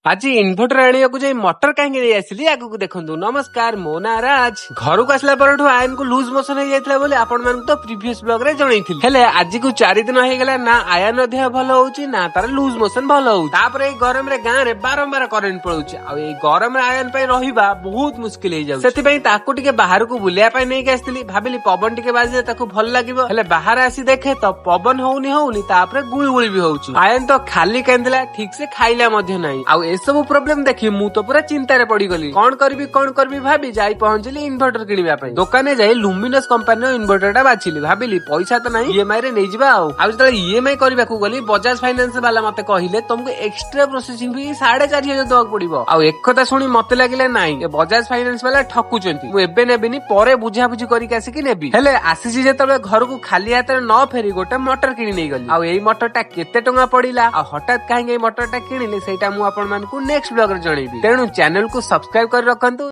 ଆଜି ଇନଭର୍ଟର ଆଣିବାକୁ ଯାଇ ମଟର କାହିଁକି ନେଇ ଆସିଲି, ଆଗକୁ ଦେଖନ୍ତୁ। ନମସ୍କାର, ମୋ ନାଁ ରାଜ। ଘରକୁ ଆସିଲା ପରଠୁ ଆୟନକୁ ଲୁଜ ମୋସନ ହେଇଯାଇଥିଲା ବୋଲି ଆପଣ ମାନଙ୍କୁ ତ ପ୍ରିଭିୟସ ବ୍ଲଗ ରେ ଜଣେଇଥିଲି। ହେଲେ ଆଜିକୁ 4 ଦିନ ହେଇଗଲା, ନା ଆୟନ ଦେହ ଭଲ ହଉଛି, ନା ତାର ଲୁଜ ମୋସନ ଭଲ ହଉଛି। ତାପରେ ଏଇ ଗରମରେ ଗାଁରେ ବାରମ୍ବାର କରେଣ୍ଟ ପଳଉଛି। ଆଉ ଏଇ ଗରମରେ ଆୟନ ପାଇଁ ରହିବା ବହୁତ ମୁସ୍କିଲ ହେଇଯାଉଛି। ସେଥିପାଇଁ ତାକୁ ଟିକେ ବାହାରକୁ ବୁଲିବା ପାଇଁ ନେଇକି ଆସିଥିଲି। ଭାବିଲି ପବନ ଟିକେ ବାଜିଲେ ତାକୁ ଭଲ ଲାଗିବ। ହେଲେ ବାହାରେ ଆସି ଦେଖେ ତ ପବନ ହଉନି ହଉନି, ତାପରେ ଗୁଳୁଗୁଳି ବି ହଉଛି। ଆୟନ ତ ଖାଲି କାନ୍ଦିଲା, ଠିକ ସେ ଖାଇଲା ମଧ୍ୟ ନାହିଁ। ଆଉ ଏସବୁ ପ୍ରୋବ୍ଲେମ ଦେଖି ମୁଁ ତ ପୁରା ଚିନ୍ତାରେ ପଡିଗଲି। କଣ କରିବି, କଣ କରିବି ଭାବି ଯାଇ ପହଞ୍ଚିଲି ଇନଭର୍ଟର କିଣିବା ପାଇଁ। ଦୋକାନରେ ଯାଇ ଲୁମିନସ୍ କମ୍ପାନୀର ଇନଭର୍ଟର ଟା ବାଛିଲି। ଭାବିଲି ପଇସା ତ ନାହିଁ, ଇଏମଆଇ ରେ ନେଇଯିବା। ଆଉ ଯେତେବେଳେ ଇଏମଆଇ କରିବାକୁ ଗଲି, ବଜାଜ ଫାଇନାନ୍ସ ବାଲା ମତେ କହିଲେ ତମକୁ ଏକ୍ସଟ୍ରା ପ୍ରୋସେସିଂ ଫି 4500 ଦବାକୁ ପଡିବ। ଆଉ ଏକଥା ଶୁଣି ମତେ ଲାଗିଲା, ନାଇଁ, ଏ ବଜାଜ ଫାଇନାନ୍ସ ବାଲା ଠକୁଛନ୍ତି। ମୁଁ ଏବେ ନେବିନି, ପରେ ବୁଝାବୁଝି କରିକି ଆସିକି ନେବି। ହେଲେ ଆସିଛି ଯେତେବେଳେ, ଘରକୁ ଖାଲି ହାତରେ ନ ଫେରି ଗୋଟେ ମଟର କିଣି ନେଇଗଲି। ଆଉ ଏଇ ମଟର ଟା କେତେ ଟଙ୍କା ପଡିଲା, ଆଉ ହଠାତ୍ କାହିଁକି ଏଇ ମଟର ଟା କିଣିଲି, ସେଇଟା ମୁଁ ଆପଣ ମାନଙ୍କୁ ନେକ୍ସଟ ବ୍ଲଗ ରେ ଜଣେଇବି। ତେଣୁ ଚ୍ୟାନେଲ କୁ ସବସ୍କ୍ରାଇବ କରି ରଖନ୍ତୁ।